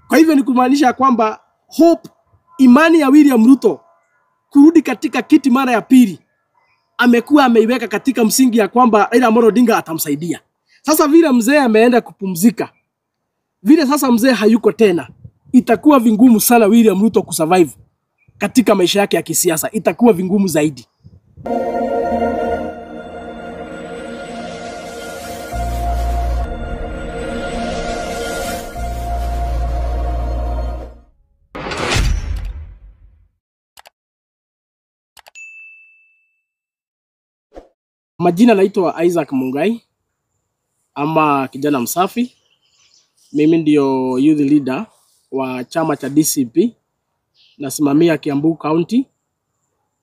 Kwa hivyo ni kumaanisha kwamba hope, imani ya William Ruto kurudi katika kiti mara ya pili amekuwa ameiweka katika msingi ya kwamba Raila Amolo Odinga atamsaidia. Sasa vile mzee ameenda kupumzika, vile sasa mzee hayuko tena, itakuwa vingumu sana William Ruto kusurvive katika maisha yake ya kisiasa, itakuwa vingumu zaidi. Majina naitwa Isaac Mungai ama kijana msafi. Mimi ndio youth leader wa chama cha DCP, nasimamia Kiambu County,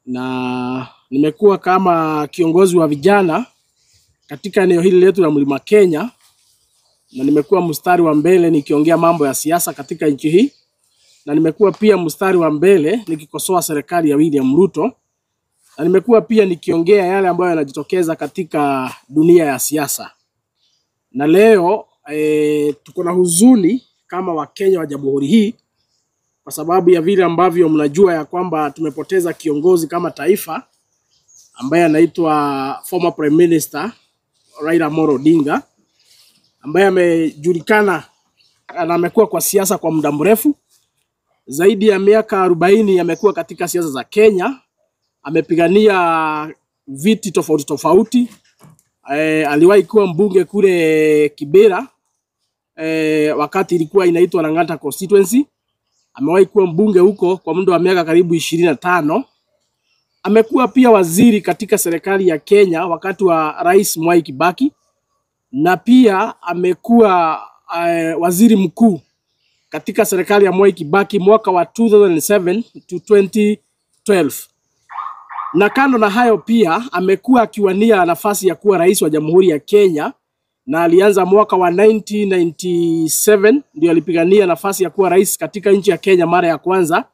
na nimekuwa kama kiongozi wa vijana katika eneo hili letu la Mlima Kenya, na nimekuwa mstari wa mbele nikiongea mambo ya siasa katika nchi hii, na nimekuwa pia mstari wa mbele nikikosoa serikali ya William Ruto, na nimekuwa pia nikiongea yale ambayo yanajitokeza katika dunia ya siasa. Na leo tuko na huzuni kama Wakenya wa jamhuri hii kwa sababu ya vile ambavyo mnajua ya kwamba tumepoteza kiongozi kama taifa ambaye anaitwa former Prime Minister Raila Amolo Odinga, ambaye amejulikana na amekuwa kwa siasa kwa muda mrefu, zaidi ya miaka 40 amekuwa katika siasa za Kenya. Amepigania viti tofauti tofauti. Aliwahi kuwa mbunge kule Kibera wakati ilikuwa inaitwa Lang'ata constituency. Amewahi kuwa mbunge huko kwa muda wa miaka karibu 25. Amekuwa pia waziri katika serikali ya Kenya wakati wa Rais Mwai Kibaki, na pia amekuwa waziri mkuu katika serikali ya Mwai Kibaki mwaka wa 2007 to 2012. Na kando na hayo pia amekuwa akiwania nafasi ya kuwa rais wa Jamhuri ya Kenya, na alianza mwaka wa 1997 ndio alipigania nafasi ya kuwa rais katika nchi ya Kenya mara ya kwanza.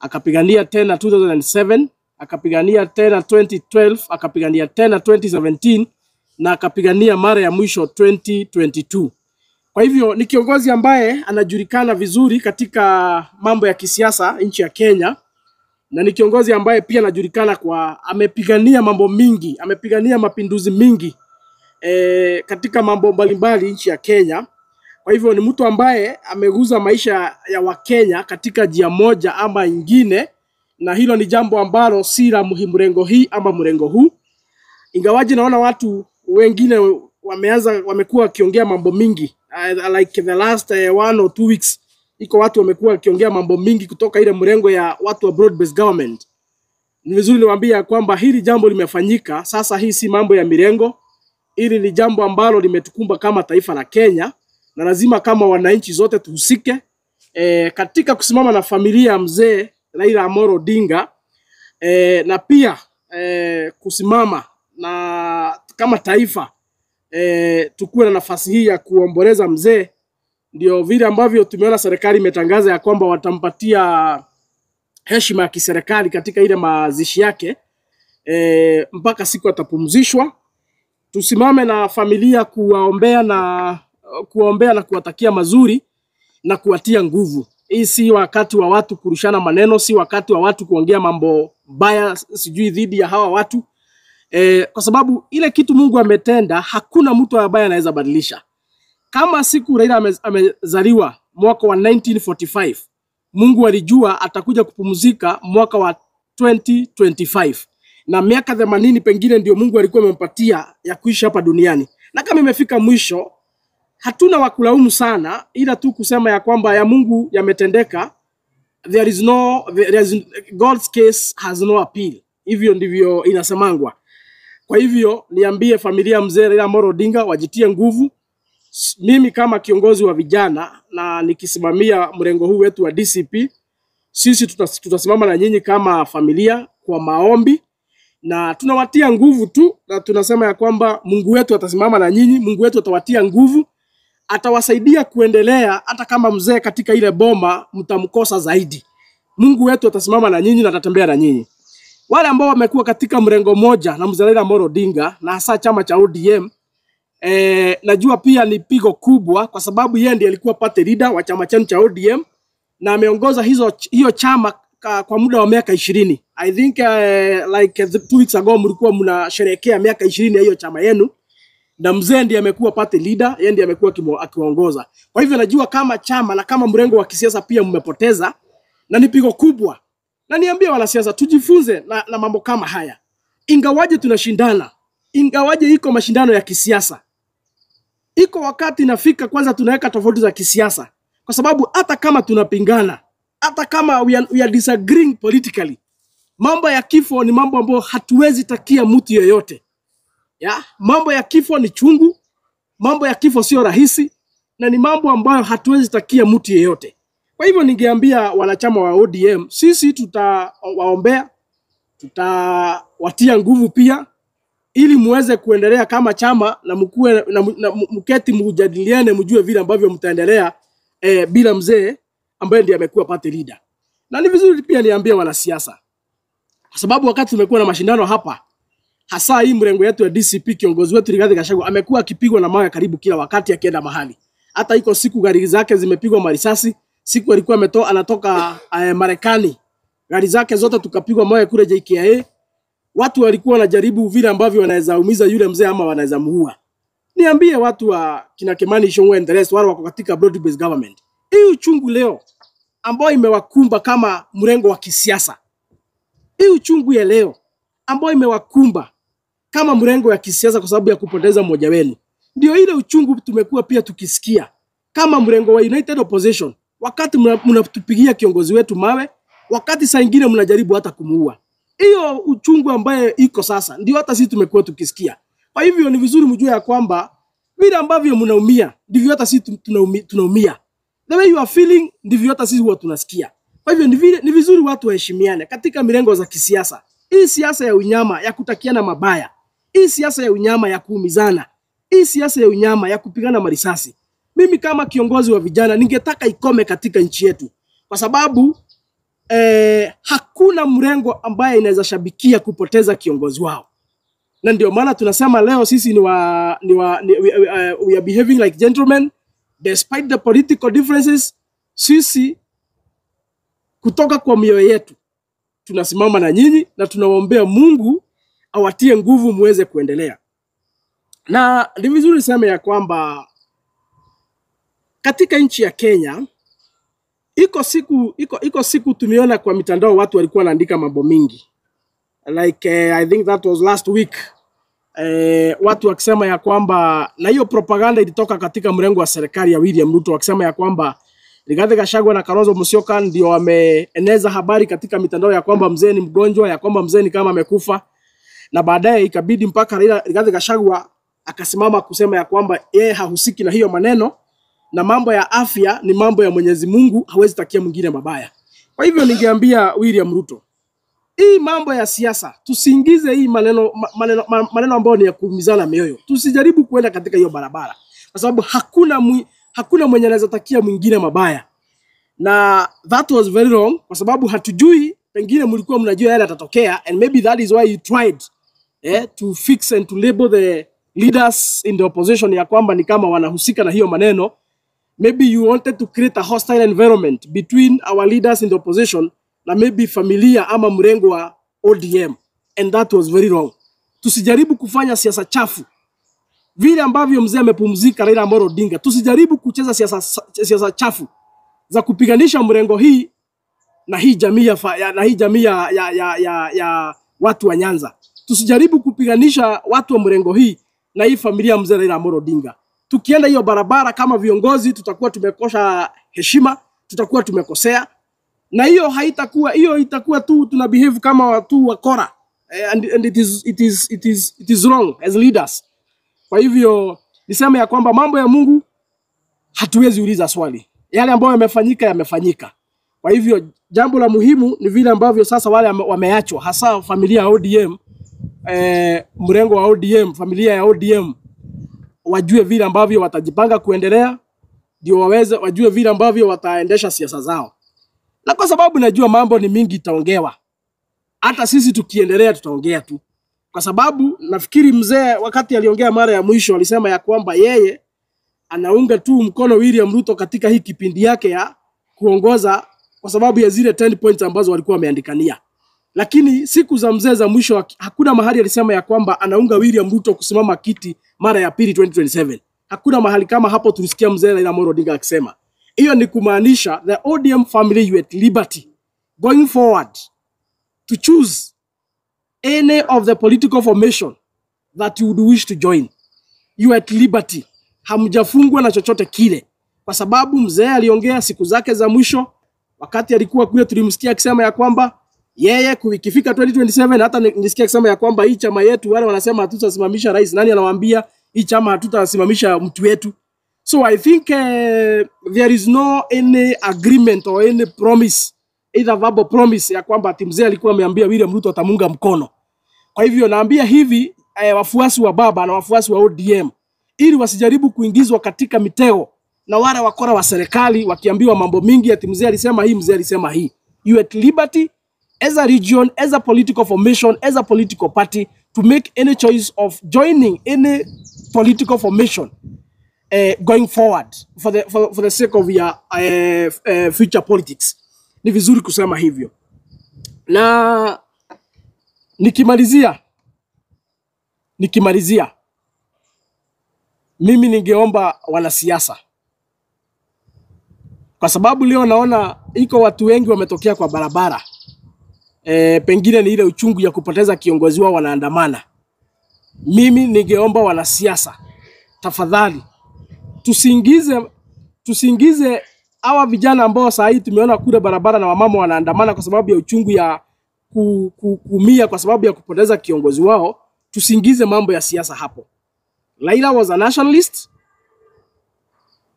Akapigania tena 2007, akapigania tena 2012, akapigania tena 2017 na akapigania mara ya mwisho 2022. Kwa hivyo ni kiongozi ambaye anajulikana vizuri katika mambo ya kisiasa nchi ya Kenya, na ni kiongozi ambaye pia anajulikana kwa amepigania mambo mingi, amepigania mapinduzi mingi katika mambo mbalimbali nchi ya Kenya. Kwa hivyo ni mtu ambaye ameguza maisha ya Wakenya katika njia moja ama ingine, na hilo ni jambo ambalo si la mrengo hii ama mrengo huu. Ingawaji naona watu wengine wamekuwa wakiongea mambo mingi, like the last 1 or 2 weeks iko watu wamekuwa wakiongea mambo mingi kutoka ile mrengo ya watu wa broad based government. Ni vizuri niwaambie kwamba hili jambo limefanyika sasa, hii si mambo ya mirengo. Hili ni jambo ambalo limetukumba kama taifa la Kenya, na lazima kama wananchi zote tuhusike katika kusimama na familia ya mzee Raila Amolo Odinga, na pia kusimama na kama taifa tukuwe na nafasi hii ya kuomboleza mzee. Ndio vile ambavyo tumeona serikali imetangaza ya kwamba watampatia heshima ya kiserikali katika ile mazishi yake mpaka siku atapumzishwa. Tusimame na familia kuwaombea na kuwatakia mazuri na kuwatia nguvu. Hii si wakati wa watu kurushana maneno, si wakati wa watu kuongea mambo baya sijui dhidi ya hawa watu. Kwa sababu ile kitu Mungu ametenda hakuna mtu ambaye anaweza badilisha. Kama siku Raila amezaliwa mwaka wa 1945, Mungu alijua atakuja kupumzika mwaka wa 2025. Na miaka 80 pengine ndio Mungu alikuwa amempatia ya kuishi hapa duniani. Na kama imefika mwisho, hatuna wa kulaumu sana, ila tu kusema ya kwamba ya Mungu yametendeka. There is God's case has no appeal. Hivyo ndivyo inasemangwa. Kwa hivyo niambie familia mzee Raila Amolo Odinga wajitie nguvu. Mimi kama kiongozi wa vijana na nikisimamia mrengo huu wetu wa DCP, sisi tutasimama na nyinyi kama familia kwa maombi, na tunawatia nguvu tu, na tunasema ya kwamba Mungu wetu atasimama na nyinyi, Mungu wetu atawatia nguvu, atawasaidia kuendelea. Hata kama mzee katika ile boma mtamkosa zaidi, Mungu wetu atasimama na nyinyi na atatembea na nyinyi. Wale ambao wamekuwa katika mrengo moja na mzee Raila Amolo Odinga na hasa chama cha ODM, Najua pia ni pigo kubwa kwa sababu yeye ndiye alikuwa party leader wa chama chenu cha ODM na ameongoza hiyo chama kwa muda wa miaka 20. I think like 2 weeks ago mlikuwa mnasherehekea miaka 20 ya hiyo chama yenu, na mzee ndiye amekuwa party leader, yeye ndiye amekuwa akiwaongoza. Kwa hivyo najua kama chama na kama mrengo wa kisiasa pia mmepoteza, na ni pigo kubwa. Na niambie wanasiasa tujifunze na mambo kama haya, ingawaje tunashindana, ingawaje iko mashindano ya kisiasa, iko wakati inafika kwanza tunaweka tofauti za kisiasa, kwa sababu hata kama tunapingana, hata kama we are disagreeing politically, mambo ya kifo ni mambo ambayo hatuwezi takia mtu yeyote. Ya, mambo ya kifo ni chungu, mambo ya kifo sio rahisi, na ni mambo ambayo hatuwezi takia mtu yeyote. Kwa hivyo ningeambia wanachama wa ODM, sisi tutawaombea, tutawatia nguvu pia ili muweze kuendelea kama chama na mkuwe na mketi mujadiliane, mjue vile ambavyo mtaendelea bila mzee ambaye ndiye amekuwa party leader. Na ni vizuri pia niambie wanasiasa, kwa sababu wakati tumekuwa na mashindano hapa, hasa hii mrengo yetu ya DCP, kiongozi wetu Rigathi Gachagua amekuwa akipigwa na mawe karibu kila wakati akienda mahali. Hata iko siku gari zake zimepigwa marisasi, siku alikuwa anatoka Marekani, gari zake zote tukapigwa mawe kule JKIA. Watu walikuwa wanajaribu vile ambavyo wanaweza umiza yule mzee ama wanaweza muua. Niambie watu wa kina Kimani Ichung'wah and the rest, wale wako katika broad based government, hii uchungu leo ambayo imewakumba kama mrengo wa kisiasa, hii uchungu ya leo ambayo imewakumba kama mrengo ya kisiasa kwa sababu ya kupoteza mmoja wenu, ndio ile uchungu tumekuwa pia tukisikia kama mrengo wa United Opposition, wakati mnatupigia kiongozi wetu mawe, wakati saa ingine mnajaribu hata kumuua. Hiyo uchungu ambaye iko sasa ndio hata sisi tumekuwa tukisikia. Kwa hivyo ni vizuri mjue ya kwamba vile ambavyo mnaumia ndivyo hata sisi tunaumia. The way you are feeling ndivyo hata sisi huwa tunasikia. Kwa hivyo ni vizuri watu waheshimiane katika mirengo za kisiasa. Hii siasa ya unyama ya kutakiana mabaya, hii siasa ya unyama ya kuumizana, hii siasa ya unyama ya kupigana marisasi, mimi kama kiongozi wa vijana ningetaka ikome katika nchi yetu, kwa sababu hakuna mrengo ambaye inaweza shabikia kupoteza kiongozi wao, na ndio maana tunasema leo sisi ni wa, ni wa, ni, we are behaving like gentlemen despite the political differences. Sisi kutoka kwa mioyo yetu tunasimama na nyinyi na tunawaombea Mungu awatie nguvu muweze kuendelea. Na ni vizuri niseme ya kwamba katika nchi ya Kenya iko siku tumeona kwa mitandao watu walikuwa wanaandika mambo mingi like I think that was last week, watu wakisema ya kwamba, na hiyo propaganda ilitoka katika mrengo wa serikali ya William Ruto, wakisema ya kwamba Rigathi Gachagua na Kalonzo Musyoka ndio wameeneza habari katika mitandao ya kwamba mzee ni mgonjwa, ya kwamba mzee ni kama amekufa, na baadaye ikabidi mpaka Rigathi Gachagua akasimama kusema ya kwamba yeye hahusiki na hiyo maneno na mambo ya afya ni mambo ya Mwenyezi Mungu, hawezi takia mwingine mabaya. Kwa hivyo ningeambia William Ruto, hii mambo ya siasa tusiingize hii maneno ambayo ni ya kuumizana mioyo. Tusijaribu kuenda katika hiyo barabara, kwa sababu hakuna mwenye anaweza takia mwingine mabaya, na that was very wrong, kwa sababu hatujui, pengine mlikuwa mnajua yale yatatokea, and maybe that is why you tried to fix and to label the leaders in the opposition ya kwamba ni kama wanahusika na hiyo maneno. Maybe you wanted to create a hostile environment between our leaders in the opposition na maybe familia ama mrengo wa ODM, and that was very wrong. Tusijaribu kufanya siasa chafu vile ambavyo mzee amepumzika Raila Amolo Odinga. Tusijaribu kucheza siasa chafu za kupiganisha mrengo hii na hii jamii ya, fa, ya, na hii jamii ya watu wa Nyanza. Tusijaribu kupiganisha watu wa mrengo hii na hii familia ya mzee Raila Amolo Odinga. Tukienda hiyo barabara kama viongozi, tutakuwa tumekosa heshima, tutakuwa tumekosea, na hiyo haitakuwa hiyo, itakuwa tu tuna behave kama watu wakora and it is wrong as leaders. Kwa hivyo niseme ya kwamba mambo ya Mungu hatuwezi uliza swali, yale ambayo yamefanyika yamefanyika. Kwa hivyo jambo la muhimu ni vile ambavyo sasa wale wameachwa, hasa familia ya ODM, mrengo wa ODM, familia ya ODM wajue vile ambavyo watajipanga kuendelea, ndio waweze wajue vile ambavyo wataendesha siasa zao. Na kwa sababu najua mambo ni mingi itaongewa, hata sisi tukiendelea tutaongea tu, Kwa sababu nafikiri mzee wakati aliongea mara ya mwisho alisema ya kwamba yeye anaunga tu mkono William Ruto katika hii kipindi yake ya kuongoza kwa sababu ya zile 10 points ambazo walikuwa wameandikania. Lakini siku za mzee za mwisho hakuna mahali alisema ya kwamba anaunga William Ruto kusimama kiti mara ya pili 2027. Hakuna mahali kama hapo tulisikia mzee Raila Amolo Odinga akisema. Hiyo ni kumaanisha the ODM family, you at liberty going forward to choose any of the political formation that you would wish to join. You are at liberty. Hamjafungwa na chochote kile. Kwa sababu mzee aliongea siku zake za mwisho wakati alikuwa kule, tulimsikia akisema ya kwamba yeye ikifika 2027, hata nilisikia akisema ya kwamba hii chama yetu, wale wanasema hatutasimamisha rais, nani anawaambia hii chama hatutasimamisha mtu wetu? So I think there is no any agreement or any promise, either verbal promise ya kwamba ati mzee alikuwa ameambia William Ruto atamunga mkono. Kwa hivyo naambia hivi wafuasi wa baba na wafuasi wa ODM ili wasijaribu kuingizwa katika mitego na wale wakora wa serikali wakiambiwa mambo mingi ati mzee alisema hii, mzee alisema hii. You at liberty as a region, as a political formation, as a political party to make any choice of joining any political formation going forward for the sake of your future politics. Ni vizuri kusema hivyo. Na nikimalizia, mimi ningeomba wanasiasa, kwa sababu leo naona iko watu wengi wametokea kwa barabara, pengine ni ile uchungu ya kupoteza kiongozi wao wanaandamana. Mimi ningeomba wanasiasa, tafadhali tusiingize hawa vijana ambao saa hii tumeona kule barabara na wamama wanaandamana kwa sababu ya uchungu ya kuumia kwa sababu ya kupoteza kiongozi wao, tusiingize mambo ya siasa hapo. Raila was a nationalist.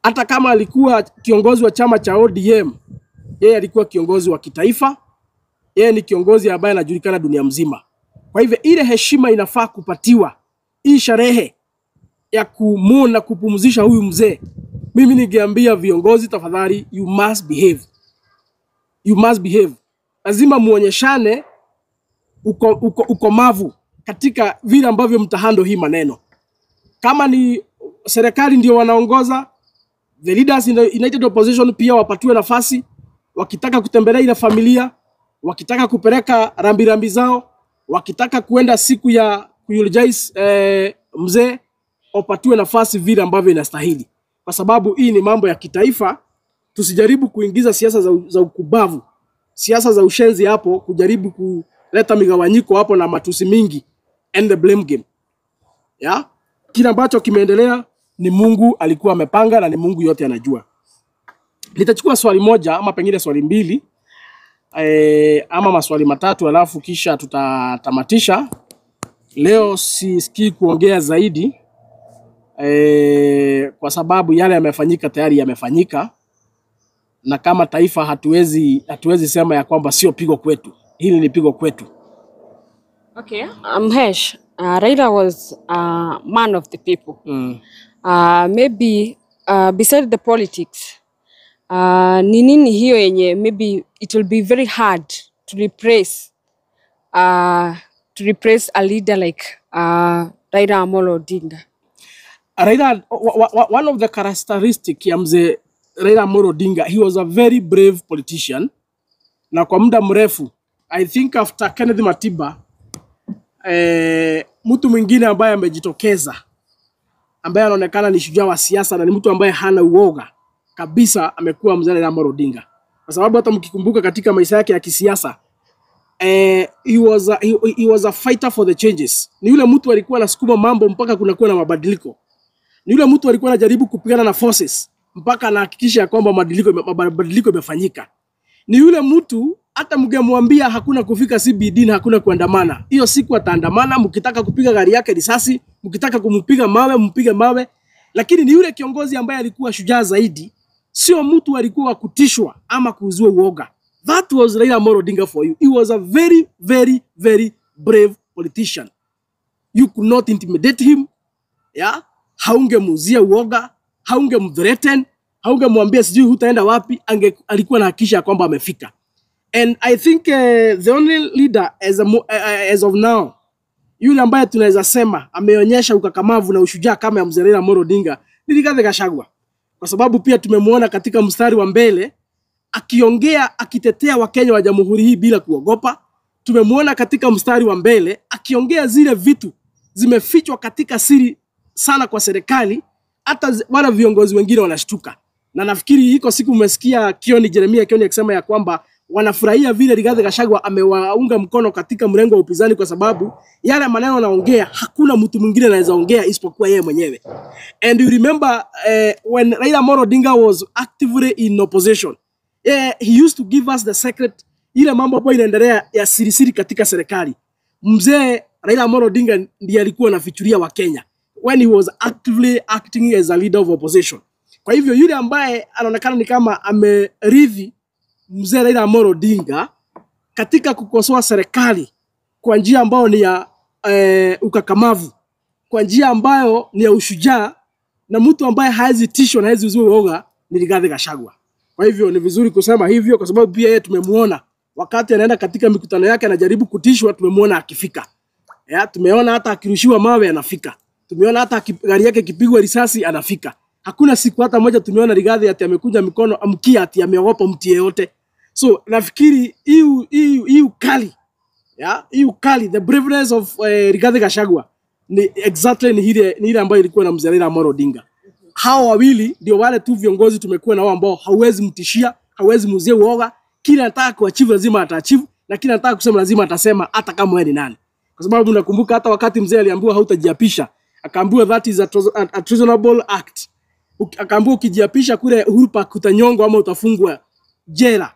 Hata kama alikuwa kiongozi wa chama cha ODM, yeye alikuwa kiongozi wa kitaifa. Yeye ni kiongozi ambaye anajulikana dunia mzima. Kwa hivyo ile heshima inafaa kupatiwa hii sherehe ya kumwona kupumzisha huyu mzee. Mimi ningeambia viongozi, tafadhali, you must behave. You must behave. Lazima muonyeshane ukomavu katika vile ambavyo mtahandle hii maneno. Kama ni serikali ndio wanaongoza, the leaders in the united opposition pia wapatiwe nafasi, wakitaka kutembelea ile familia, wakitaka kupeleka rambirambi zao, wakitaka kuenda siku ya kueulogize mzee, wapatiwe nafasi vile ambavyo inastahili, kwa sababu hii ni mambo ya kitaifa. Tusijaribu kuingiza siasa za ukubavu, siasa za ushenzi hapo, kujaribu kuleta migawanyiko hapo na matusi mingi and the blame game. Yeah? Kile ambacho kimeendelea ni Mungu alikuwa amepanga na ni Mungu yote anajua. Nitachukua swali moja ama pengine swali mbili ama maswali matatu alafu kisha tutatamatisha. Leo sisikii kuongea zaidi kwa sababu yale yamefanyika tayari yamefanyika, na kama taifa hatuwezi sema ya kwamba sio pigo kwetu. Hili ni pigo kwetu. Okay. Hesh, Raila was a man of the people. Maybe beside the politics, ni nini hiyo yenye maybe it will be very hard to replace a leader like Raila Amolo Odinga? Raila, one of the characteristic ya mzee Raila Amolo Odinga, he was a very brave politician, na kwa muda mrefu, I think after Kenneth Matiba, mtu mwingine ambaye amejitokeza ambaye anaonekana ni shujaa wa siasa na ni mtu ambaye hana uoga kabisa amekuwa mzee Raila Amolo Odinga, kwa sababu hata mkikumbuka katika maisha yake ya kisiasa, he was a fighter for the changes. Ni yule mtu alikuwa anasukuma mambo mpaka kunakuwa na mabadiliko. Ni yule mtu alikuwa anajaribu kupigana na forces mpaka anahakikisha ya kwamba mabadiliko yamefanyika. Ni yule mtu hata mngemwambia hakuna kufika CBD na hakuna kuandamana, hiyo siku ataandamana. Mkitaka kupiga gari yake risasi, mkitaka kumpiga mawe, mpige mawe. Lakini ni yule kiongozi ambaye alikuwa shujaa zaidi, sio mtu alikuwa wa kutishwa ama kuuziwa uoga. That was Raila Amolo Odinga for you. He was a very, very, very brave politician. You could not intimidate him. Yeah? Haungemuuzia uoga, haungemthreaten, haungemwambia sijui hutaenda wapi, alikuwa anahakikisha kwamba amefika. And I think the only leader as of now Yule ambaye tunaweza sema ameonyesha ukakamavu na ushujaa kama ya mzee Raila Amolo Odinga ni Rigathi Gachagua, kwa sababu pia tumemuona katika mstari wa mbele akiongea, akitetea Wakenya wa jamhuri hii bila kuogopa. Tumemuona katika mstari wa mbele akiongea zile vitu zimefichwa katika siri sana kwa serikali, hata wala viongozi wengine wanashtuka. Na nafikiri iko siku umesikia Kioni, Jeremia Kioni akisema ya kwamba wanafurahia vile Rigathi Gachagua amewaunga mkono katika mrengo wa upinzani, kwa sababu yale maneno anaongea hakuna mtu mwingine anaweza ongea isipokuwa yeye mwenyewe. And you remember when Raila Amolo Odinga was actively in opposition, he used to give us the secret, ile mambo ambayo inaendelea ya siri siri katika serikali. Mzee Raila Amolo Odinga ndiye alikuwa anafichulia Wakenya when he was actively acting as a leader of opposition. Kwa hivyo yule ambaye anaonekana ni kama ameridhi mzee Raila Amolo Odinga katika kukosoa serikali kwa njia ambayo ni ya ukakamavu, kwa njia ambayo ni ya ushujaa, na mtu ambaye haezi tishwa na haezi uziwa uoga ni Rigathi Gachagua. Kwa hivyo ni vizuri kusema hivyo, kwa sababu pia yeye tumemuona wakati anaenda katika mikutano yake anajaribu kutishwa, tumemuona akifika. Ya, tumeona hata akirushiwa mawe anafika. Tumeona hata gari yake ikipigwa risasi anafika. Hakuna siku hata moja tumeona Rigathi ati amekunja mikono amkia ati ameogopa mtu yeyote. So nafikiri hii ukali, ya, hii ukali, the braveness of Rigathi Gachagua ni exactly ni ile ambayo ilikuwa na mzee Raila Amolo Odinga. Hawa wawili ndio wale tu viongozi tumekuwa na wao ambao hauwezi mtishia, hauwezi muuzia uoga. Kila anataka kuachieve lazima ataachieve, na kila anataka kusema lazima atasema, hata kama wewe ni nani. Kwa sababu nakumbuka hata wakati mzee aliambiwa hautajiapisha, akaambiwa that is a treasonable act. Akaambiwa ukijiapisha kule Uhuru Park utanyongwa ama utafungwa jela.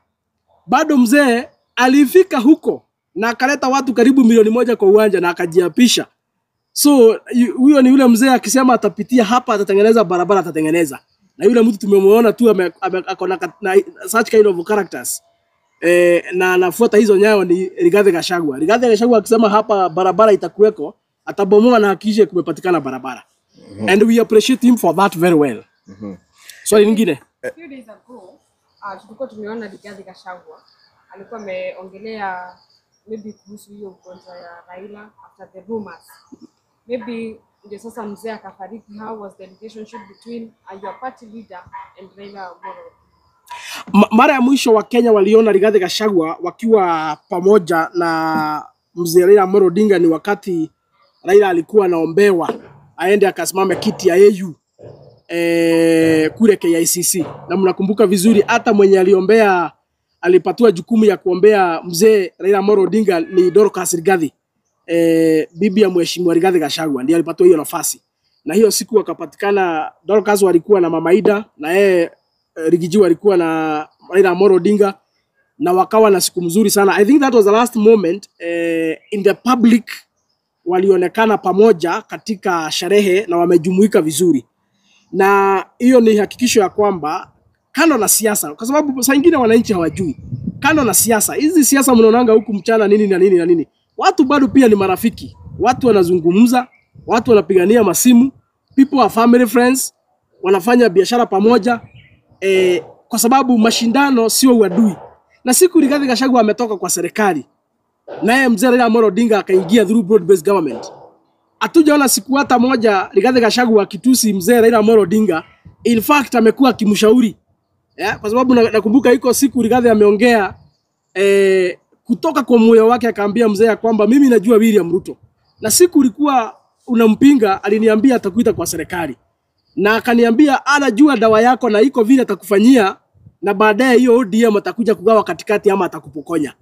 Bado mzee alifika huko na akaleta watu karibu 1 milioni kwa uwanja na akajiapisha. So huyo ni yule mzee akisema atapitia hapa, atatengeneza barabara, atatengeneza. Na yule mtu tumemuona tu ako na such kind of characters. Na anafuata hizo nyayo ni Rigathi Gachagua. Rigathi Gachagua akisema hapa barabara itakuweko, atabomoa na hakikishe kumepatikana barabara. And we appreciate him for that very well. Swali lingine. Few days ago, tulikuwa tumeona Rigathi Gachagua alikuwa ameongelea maybe kuhusu hiyo ugonjwa ya Raila after the rumors. Maybe ndio sasa mzee akafariki. How was the relationship between your party leader and Raila Amolo? Mara ya mwisho Wakenya waliona Rigathi Gachagua wakiwa pamoja na mzee Raila Amolo Odinga ni wakati Raila alikuwa anaombewa aende akasimame kiti ya AU kule KICC, na mnakumbuka vizuri hata mwenye aliombea, alipatiwa jukumu ya kuombea mzee Raila Amolo Odinga ni Dorcas Rigathi, bibi ya mheshimiwa Rigathi Gachagua, ndiye alipatiwa hiyo nafasi, na hiyo siku wakapatikana Dorcas walikuwa na Mama Ida na yeye Riggy G walikuwa na Raila Amolo Odinga na wakawa na siku mzuri sana. I think that was the last moment in the public walionekana pamoja katika sherehe na wamejumuika vizuri, na hiyo ni hakikisho ya kwamba kando na siasa, kwa sababu saa ingine wananchi hawajui, kando na siasa hizi, siasa mnaonanga huku mchana nini na nini na nini, watu bado pia ni marafiki, watu wanazungumza, watu wanapigania masimu, people are family friends, wanafanya biashara pamoja kwa sababu mashindano sio uadui. Na siku Rigathi Gachagua ametoka kwa serikali, naye mzee Raila Amolo Odinga akaingia through broad based government, hatujaona siku hata moja Rigathi Gachagua akitusi mzee Raila Amolo Odinga. In fact amekuwa akimshauri, yeah, kwa sababu nakumbuka iko siku Rigathi ameongea kutoka kwa moyo wake akaambia mzee ya kwamba mimi najua William Ruto, na siku ulikuwa unampinga aliniambia atakuita kwa serikali na akaniambia anajua dawa yako na iko vile atakufanyia, na baadaye hiyo ODM atakuja kugawa katikati ama atakupokonya.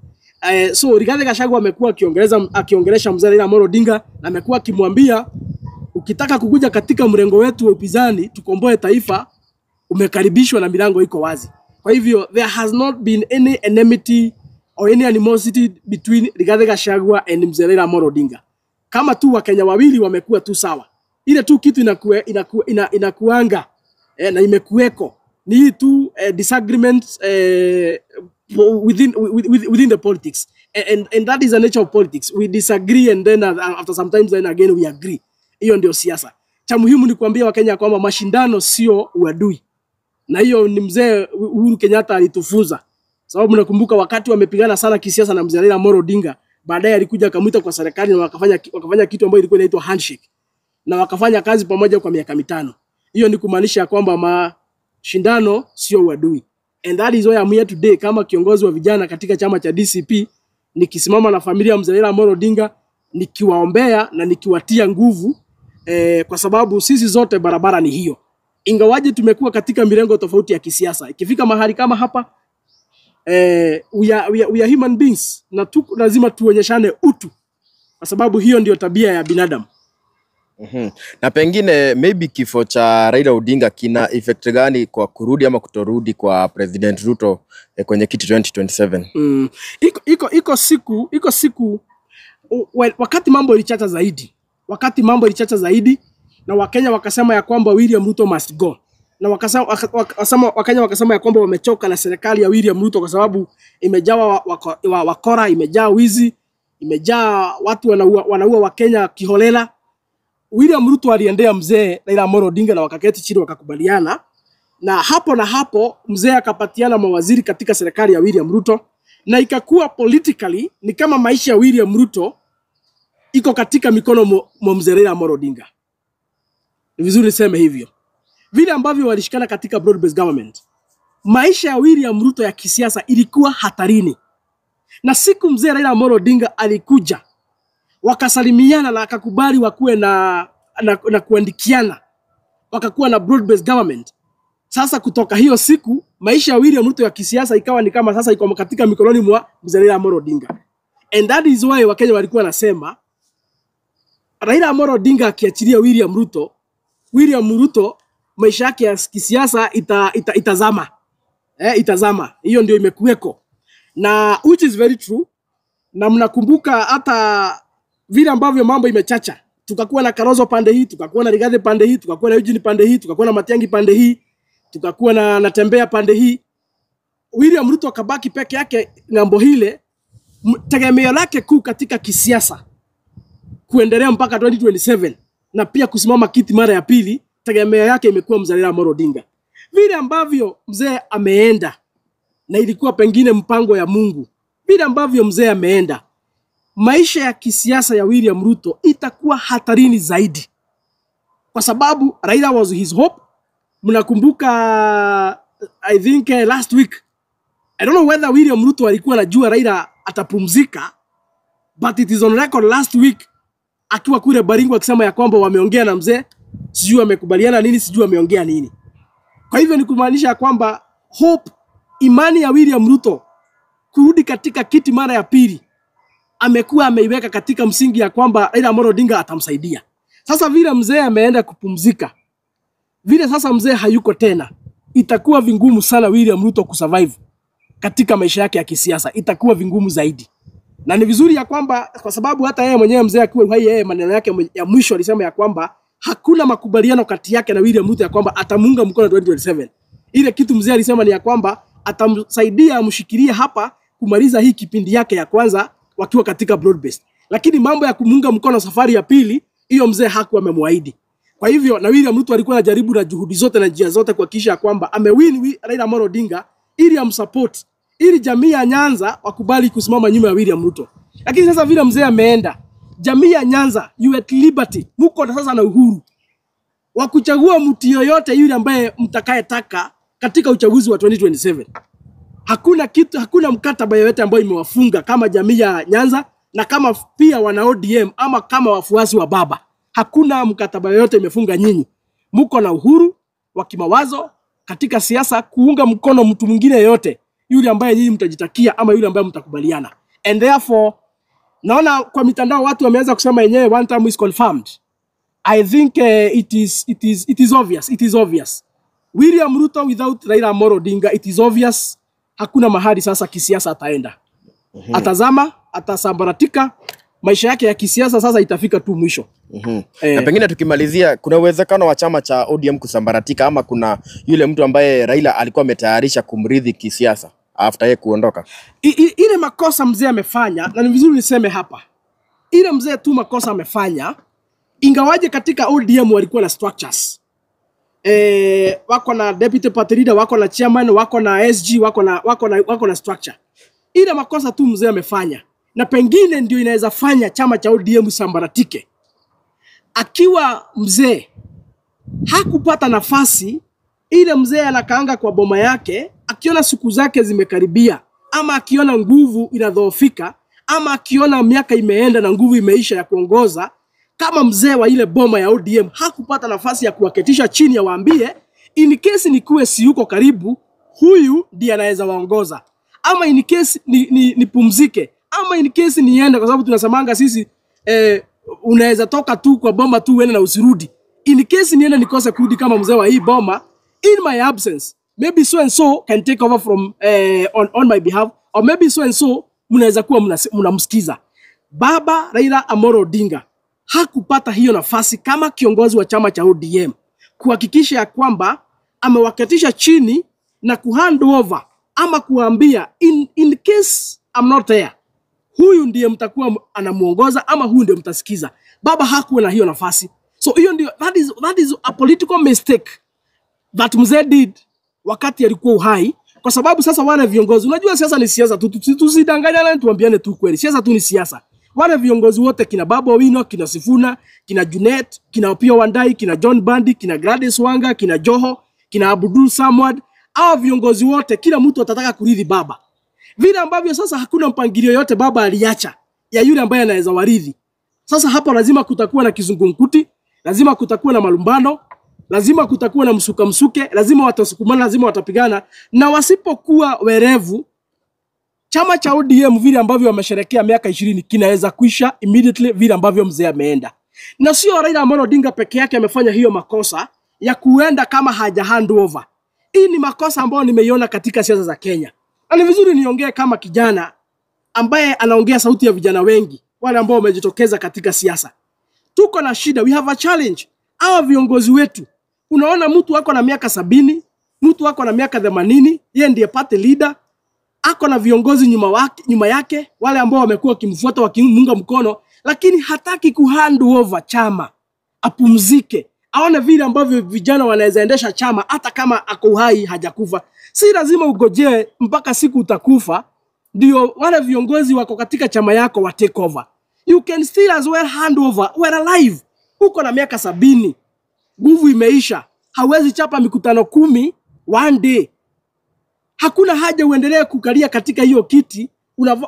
So Rigathi Gachagua amekuwa akiongelesha mzee Raila Amolo Odinga na amekuwa akimwambia ukitaka kukuja katika mrengo wetu wa upinzani tukomboe taifa, umekaribishwa na milango iko wazi. Kwa hivyo there has not been any enmity or any animosity between Rigathi Gachagua and mzee Raila Amolo Odinga. Kama tu Wakenya wawili wamekuwa tu sawa. Ile tu kitu inakuanga na imekuweko ni hii tu disagreements within the politics, and that is the nature of politics. We disagree and then after sometimes then again we agree. Hiyo ndio siasa. Cha muhimu ni kuambia Wakenya kwamba mashindano sio uadui, na hiyo ni mzee Uhuru Kenyatta alitufunza, sababu nakumbuka wakati wamepigana sana kisiasa na mzee Raila Amolo Odinga, Baadaye alikuja akamwita kwa serikali na wakafanya kitu ambayo ilikuwa inaitwa handshake, na wakafanya kazi pamoja kwa miaka 5. Hiyo ni kumaanisha kwamba mashindano sio uadui. And that is why I'm here today kama kiongozi wa vijana katika chama cha DCP, nikisimama na familia ya mzee Raila Amolo Odinga, nikiwaombea na nikiwatia nguvu, kwa sababu sisi zote barabara ni hiyo. Ingawaje tumekuwa katika mirengo tofauti ya kisiasa, ikifika mahali kama hapa, we are human beings na lazima tuonyeshane utu, kwa sababu hiyo ndio tabia ya binadamu. Na pengine maybe kifo cha Raila Odinga kina effect gani kwa kurudi ama kutorudi kwa President Ruto kwenye kiti 2027? Iko siku wakati mambo ilichacha zaidi, wakati mambo ilichacha zaidi na Wakenya wakasema ya kwamba William Ruto must go, na wakasema, Wakenya wakasema ya kwamba wamechoka na serikali ya William Ruto kwa sababu imejawa wakora, imejaa wizi, imejaa watu wanaua Wakenya kiholela. William Ruto aliendea mzee Raila Amolo Odinga na wakaketi chini wakakubaliana, na hapo mzee akapatiana mawaziri katika serikali ya William Ruto, na ikakuwa politically ni kama maisha ya William Ruto iko katika mikono mwa mzee Raila Amolo Odinga. Ni vizuri niseme hivyo. Vile ambavyo walishikana katika broad based government, maisha ya William Ruto ya kisiasa ilikuwa hatarini, na siku mzee Raila Amolo Odinga alikuja wakasalimiana na akakubali wakuwe na kuandikiana, wakakuwa na broad based government. Sasa kutoka hiyo siku maisha ya William Ruto ya kisiasa ikawa ni kama sasa iko katika mikononi mwa mzee Raila Amolo Odinga. And that is why Wakenya walikuwa nasema Raila Amolo Odinga akiachilia William Ruto, William Ruto maisha yake ya kisiasa itazama. Itazama. Hiyo ndio imekuweko. Na which is very true. Na mnakumbuka hata vile ambavyo mambo imechacha. Tukakuwa na Kalonzo pande hii, tukakuwa na Rigathi pande hii, tukakuwa na Eugene pande hii, tukakuwa na Matiang'i pande hii, tukakuwa na Natembeya pande hii. William Ruto akabaki peke yake ng'ambo hile. Tegemeo lake kuu katika kisiasa kuendelea mpaka 2027 na pia kusimama kiti mara ya pili, tegemeo yake imekuwa mzee Raila Amolo Odinga. Vile ambavyo mzee ameenda, na ilikuwa pengine mpango ya Mungu, vile ambavyo mzee ameenda, maisha ya kisiasa ya William Ruto itakuwa hatarini zaidi, kwa sababu Raila was his hope. Mnakumbuka, I think last week, I don't know whether William Ruto alikuwa anajua Raila atapumzika, but it is on record last week akiwa kule Baringo akisema ya kwamba wameongea na mzee, sijui wamekubaliana nini, sijui wameongea nini. Kwa hivyo ni kumaanisha kwamba hope, imani ya William Ruto kurudi katika kiti mara ya pili amekuwa ameiweka katika msingi ya kwamba Raila Amolo Odinga atamsaidia. Sasa vile mzee ameenda kupumzika, vile sasa mzee hayuko tena, itakuwa vingumu sana William Ruto kusurvive katika maisha yake ya kisiasa, itakuwa vingumu zaidi. Na ni vizuri ya kwamba kwa sababu hata yeye mwenyewe mzee akiwa hai, yeye maneno yake ya mwisho alisema ya kwamba hakuna makubaliano kati yake na William Ruto ya kwamba atamuunga mkono 2027. Ile kitu mzee alisema ni ya kwamba atamsaidia, amshikilie hapa kumaliza hii kipindi yake ya kwanza wakiwa katika broad based. Lakini mambo ya kumuunga mkono safari ya pili, hiyo mzee hakuwa amemwahidi. Kwa hivyo na William Ruto alikuwa anajaribu na juhudi zote na njia zote kuhakikisha kwamba amewin Raila Amolo Odinga ili amsupport, ili jamii ya Nyanza wakubali kusimama nyuma ya William Ruto. Lakini sasa vile mzee ameenda, jamii ya Nyanza, you at liberty, muko na sasa na uhuru wa kuchagua mtu yoyote yule ambaye mtakayetaka katika uchaguzi wa 2027. Hakuna kitu, hakuna mkataba yoyote ambayo imewafunga kama jamii ya Nyanza na kama pia wana ODM ama kama wafuasi wa baba. Hakuna mkataba yoyote imefunga nyinyi. Muko na uhuru wa kimawazo katika siasa kuunga mkono mtu mwingine yoyote yule ambaye nyinyi mtajitakia ama yule ambaye mtakubaliana. And therefore naona kwa mitandao watu wameanza kusema yenyewe one time is confirmed. I think it is obvious. It is obvious. William Ruto without Raila Amolo Odinga, it is obvious hakuna mahali sasa kisiasa ataenda. Atazama, atasambaratika, maisha yake ya kisiasa sasa itafika tu mwisho. Na pengine tukimalizia, kuna uwezekano wa chama cha ODM kusambaratika ama kuna yule mtu ambaye Raila alikuwa ametayarisha kumrithi kisiasa after yeye kuondoka? Ile makosa mzee amefanya, na ni vizuri niseme hapa, ile mzee tu makosa amefanya, ingawaje katika ODM walikuwa na structures, wako na deputy party leader, wako na chairman, wako na SG, wako na structure. Ile makosa tu mzee amefanya na na pengine ndio inaweza fanya chama cha ODM sambaratike. Akiwa mzee hakupata nafasi ile, mzee anakaanga kwa boma yake, akiona siku zake zimekaribia, ama akiona nguvu inadhoofika, ama akiona miaka imeenda na nguvu imeisha ya kuongoza, kama mzee wa ile boma ya ODM hakupata nafasi ya kuwaketisha chini awaambie, in case nikuwe siyuko karibu, huyu ndiye anaweza waongoza, ama in case nipumzike, ama in case niende, kwa sababu tunasemanga sisi unaweza toka tu kwa boma tu uende na usirudi. In case niende nikose kurudi kama mzee wa hii boma, in my absence maybe so and so can take over from on my behalf, or maybe so and so mnaweza kuwa mnamsikiza. Baba Raila Amolo Odinga hakupata hiyo nafasi kama kiongozi wa chama cha ODM kuhakikisha ya kwamba amewaketisha chini na kuhand over ama kuambia in case I'm not there, huyu ndiye mtakuwa anamuongoza ama huyu ndiye mtasikiza. Baba hakuwa na hiyo nafasi. So hiyo ndio, that is a political mistake that mzee did wakati alikuwa uhai, kwa sababu sasa wale viongozi, unajua siasa ni siasa tu, tusidanganyane, tuambiane tu kweli, siasa tu ni siasa. Wale viongozi wote kina Babu Owino, kina Sifuna, kina Junet, kina Opiyo Wandayi, kina John Mbadi, kina Gladys Wanga, kina Joho, kina Abdul Samwad, hawa viongozi wote, kila mtu atataka kurithi baba. Vile ambavyo sasa hakuna mpangilio yote baba aliacha ya yule ambaye anaweza warithi. Sasa hapo lazima kutakuwa na kizungumkuti, lazima kutakuwa na malumbano, lazima kutakuwa na msuka msuke, lazima watasukumana, lazima watapigana, na wasipokuwa werevu, chama cha ODM vile ambavyo wamesherekea miaka 20 kinaweza kuisha immediately vile ambavyo mzee ameenda. Na sio Raila Amolo Odinga peke yake amefanya hiyo makosa ya kuenda kama haja hand over. Hii ni makosa ambayo nimeiona katika siasa za Kenya. Na ni vizuri niongee kama kijana ambaye anaongea sauti ya vijana wengi, wale ambao wamejitokeza katika siasa. Tuko na shida, we have a challenge. Hawa viongozi wetu, unaona mtu ako na miaka 70, mtu ako na miaka 80, yeye ndiye party leader, ako na viongozi nyuma yake, wale ambao wamekuwa wakimfuata wakimunga mkono, lakini hataki kuhand over chama, apumzike, aone vile ambavyo vijana wanaweza endesha chama hata kama ako uhai hajakufa. Si lazima ugojee mpaka siku utakufa ndio wale viongozi wako katika chama yako wa take over. You can still as well hand over we're alive. Uko na miaka 70, nguvu imeisha, hawezi chapa mikutano 10 one day. Hakuna haja uendelee kukalia katika hiyo kiti.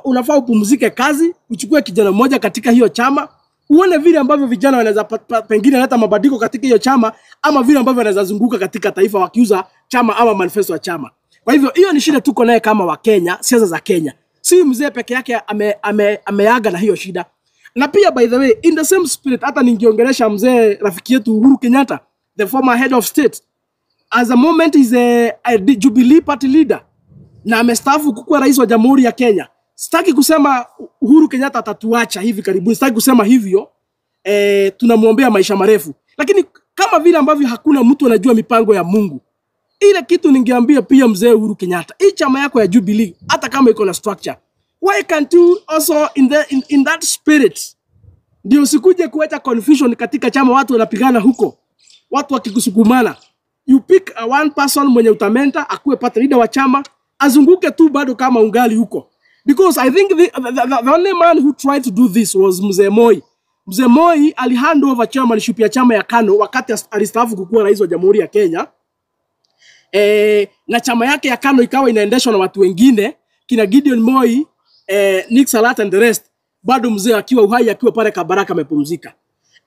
Unafaa upumzike kazi, uchukue kijana mmoja katika hiyo chama, uone vile ambavyo vijana wanaweza pengine leta mabadiliko katika hiyo chama, ama vile ambavyo wanaweza zunguka katika taifa wakiuza chama ama manifesto ya chama. Kwa hivyo hiyo ni shida tuko naye kama Wakenya, siasa za Kenya. Si mzee peke yake ameaga na hiyo shida. Na pia by the way, in the same spirit, hata ningeongelesha mzee rafiki yetu Uhuru Kenyatta, the former head of state, as a moment is a Jubilee Party leader na amestaafu kukuwa rais wa Jamhuri ya Kenya. Sitaki kusema Uhuru Kenyatta atatuacha hivi karibuni, sitaki kusema hivyo. Tunamwombea maisha marefu, lakini kama vile ambavyo hakuna mtu anajua mipango ya Mungu, ile kitu ningeambia pia mzee Uhuru Kenyatta, hii chama yako ya Jubilee hata kama iko na structure, why can't you also in that spirit ndio usikuje kuacha confusion katika chama, watu wanapigana huko, watu wakikusukumana. You pick a one person mwenye utamentor akuwe party leader wa chama, azunguke tu bado kama ungali huko, because I think the only man who tried to do this was Mzee Moi. Mzee Moi alihand over chairmanship ya chama ya KANU wakati alistaafu kukuwa rais wa Jamhuri ya Kenya. Na chama yake ya KANU ikawa inaendeshwa na watu wengine kina Gideon Moi, Nick Salat and the rest, bado mzee akiwa uhai, akiwa pale Kabaraka amepumzika.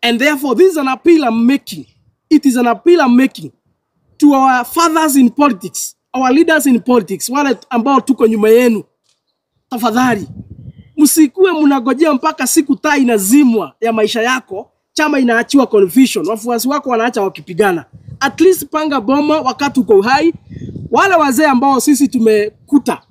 And therefore this is an appeal I'm making. It is an appeal I'm making to our fathers in politics, our leaders in politics, wale ambao tuko nyuma yenu. Tafadhali msikuwe mnagojea mpaka siku taa inazimwa ya maisha yako, chama inaachiwa confusion, wafuasi wako wanaacha wakipigana. At least panga boma wakati uko uhai. Wale wazee ambao sisi tumekuta,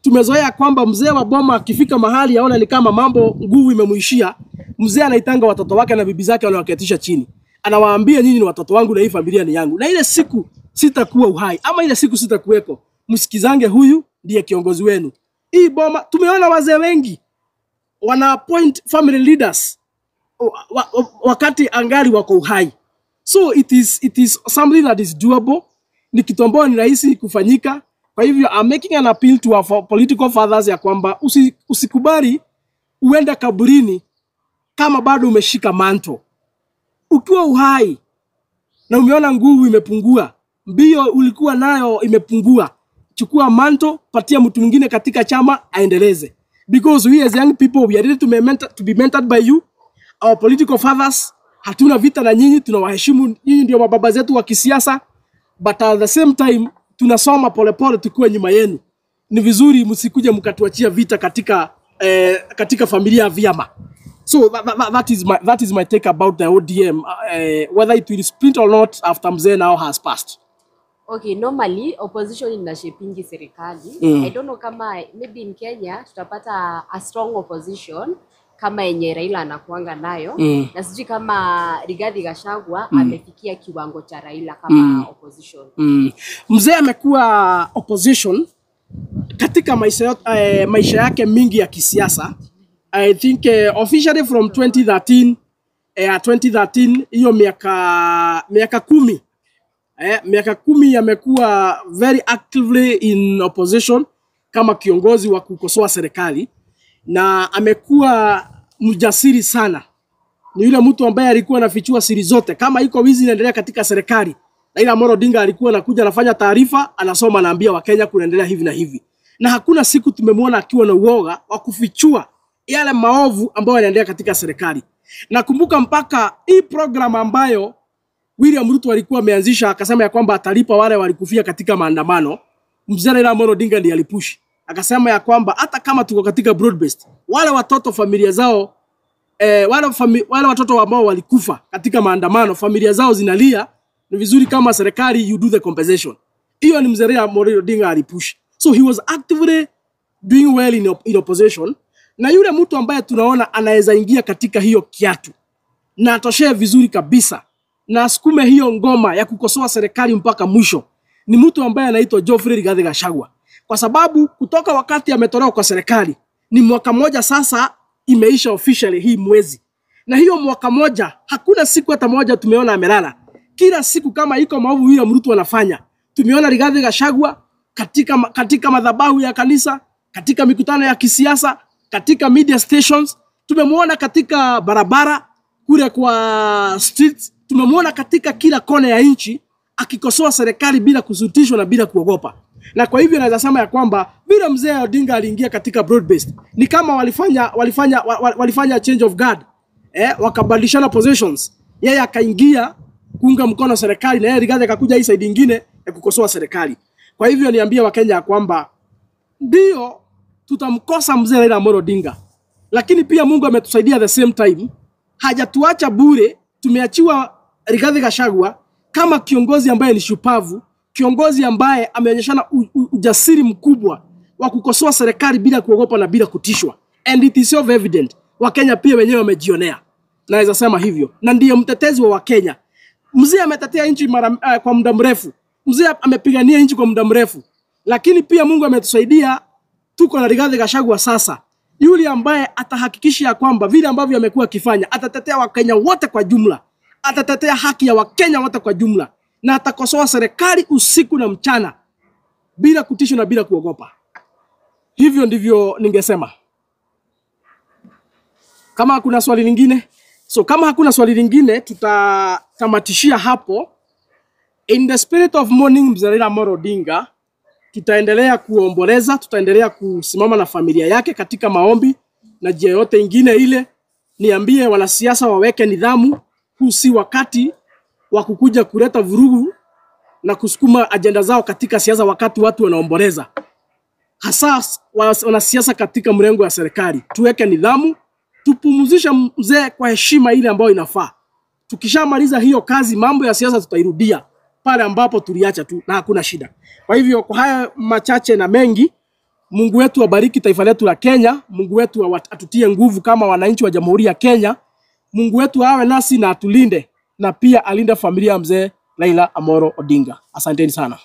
tumezoea kwamba mzee wa boma akifika mahali aona ni kama mambo nguvu imemuishia, mzee anaitanga watoto wake na bibi zake, wanawaketisha chini, anawaambia nyinyi ni watoto wangu na hii familia ni yangu, na ile siku sitakuwa uhai ama ile siku sitakuweko, msikizange huyu ndiye kiongozi wenu. Hii boma tumeona wazee wengi wana appoint family leaders wakati angali wako uhai. So it is something that is doable, ni kitu ambayo ni rahisi kufanyika. Kwa hivyo I'm making an appeal to our political fathers ya kwamba usikubali. uende kaburini kama bado umeshika manto. Ukiwa uhai na umeona nguvu imepungua, mbio ulikuwa nayo imepungua, chukua manto, patia mtu mwingine katika chama aendeleze. Because we as young people, we are ready to be mentored by you, our political fathers. Hatuna vita na nyinyi, tunawaheshimu nyinyi, ndio mababa zetu wa kisiasa, but at the same time tunasoma polepole tukiwa nyuma yenu. Ni vizuri msikuje mkatuachia vita katika familia ya vyama. So that is my take about the ODM, whether it will split or not after Mzee now has passed. Okay, normally opposition inashapingi serikali. I don't know kama maybe in Kenya tutapata a strong opposition kama yenye Raila anakuanga nayo na sijui kama Rigathi Gachagua amefikia kiwango cha Raila kama opposition. Mzee amekuwa opposition katika maisha yake mingi ya kisiasa. I think officially from 2013, 2013 hiyo miaka 10, miaka 10 amekuwa very actively in opposition kama kiongozi wa kukosoa serikali na amekuwa mjasiri sana. Ni yule mtu ambaye alikuwa anafichua siri zote. Kama iko wizi inaendelea katika serikali, Raila Amolo Odinga alikuwa anakuja anafanya taarifa, anasoma, anaambia Wakenya kunaendelea hivi na hivi, na hakuna siku tumemwona akiwa na uoga wa kufichua yale maovu ambayo yanaendelea katika serikali. Nakumbuka mpaka hii program ambayo William Ruto alikuwa ameanzisha akasema ya kwamba atalipa wale walikufia katika maandamano, Mzee Raila Amolo Odinga ndiye alipush. Akasema ya kwamba hata kama tuko katika broad based, wale watoto familia zao wale watoto ambao walikufa katika maandamano familia zao zinalia, ni vizuri kama serikali you do the compensation. Hiyo ni Mzee Raila Amolo Odinga alipush. So he was actively doing well in opposition, na yule mtu ambaye tunaona anaweza ingia katika hiyo kiatu na atoshee vizuri kabisa na asukume hiyo ngoma ya kukosoa serikali mpaka mwisho ni mtu ambaye anaitwa Geoffrey Rigathi Gachagua, kwa sababu kutoka wakati ametolewa kwa serikali ni mwaka moja sasa imeisha officially hii mwezi, na hiyo mwaka moja hakuna siku hata moja tumeona amelala. Kila siku kama iko maovu William Ruto anafanya, tumeona Rigathi Gachagua katika madhabahu ya kanisa, katika mikutano ya kisiasa, katika media stations, tumemwona katika barabara kule kwa streets, tumemwona katika kila kona ya nchi akikosoa serikali bila kushurutishwa na bila kuogopa. Na kwa hivyo naweza sema ya kwamba vile mzee Odinga aliingia katika broad based, ni kama walifanya change of guard, wakabadilishana positions. Yeye akaingia kuunga mkono serikali na yeye Rigathi akakuja hii side nyingine ya kukosoa serikali. Kwa hivyo niambie Wakenya ya kwamba ndio tutamkosa mzee Raila Amolo Odinga, lakini pia Mungu ametusaidia the same time, hajatuacha bure. Tumeachiwa Rigathi Gachagua kama kiongozi ambaye ni shupavu, kiongozi ambaye ameonyeshana ujasiri mkubwa wa kukosoa serikali bila kuogopa na bila kutishwa, and it is self evident. Wakenya pia wenyewe wamejionea, naweza sema hivyo, na ndiye mtetezi wa Wakenya. Mzee ametetea nchi kwa muda mrefu, mzee amepigania nchi kwa muda mrefu, lakini pia Mungu ametusaidia, tuko na Rigathi Gachagua sasa, yule ambaye atahakikisha ya kwamba vile ambavyo amekuwa akifanya, atatetea Wakenya wote kwa jumla, atatetea haki ya Wakenya wote kwa jumla, na atakosoa serikali usiku na mchana bila kutishwa na bila kuogopa. Hivyo ndivyo ningesema. Kama hakuna swali lingine, so kama hakuna swali lingine, tutatamatishia hapo. In the spirit of mourning Mzee Raila Amolo Odinga, tutaendelea kuomboleza, tutaendelea kusimama na familia yake katika maombi na njia yote ingine ile. Niambie wanasiasa waweke nidhamu, huu si wakati wa kukuja kuleta vurugu na kusukuma ajenda zao katika siasa wakati watu wanaomboleza, hasa wanasiasa katika mrengo wa serikali. Tuweke nidhamu, tupumzishe mzee kwa heshima ile ambayo inafaa. Tukishamaliza hiyo kazi, mambo ya siasa tutairudia pale ambapo tuliacha tu, na hakuna shida. Kwa hivyo, kwa haya machache na mengi, Mungu wetu abariki taifa letu la Kenya. Mungu wetu atutie nguvu kama wananchi wa Jamhuri ya Kenya. Mungu wetu awe nasi na atulinde, na pia alinde familia ya mzee Raila Amolo Odinga. Asanteni sana.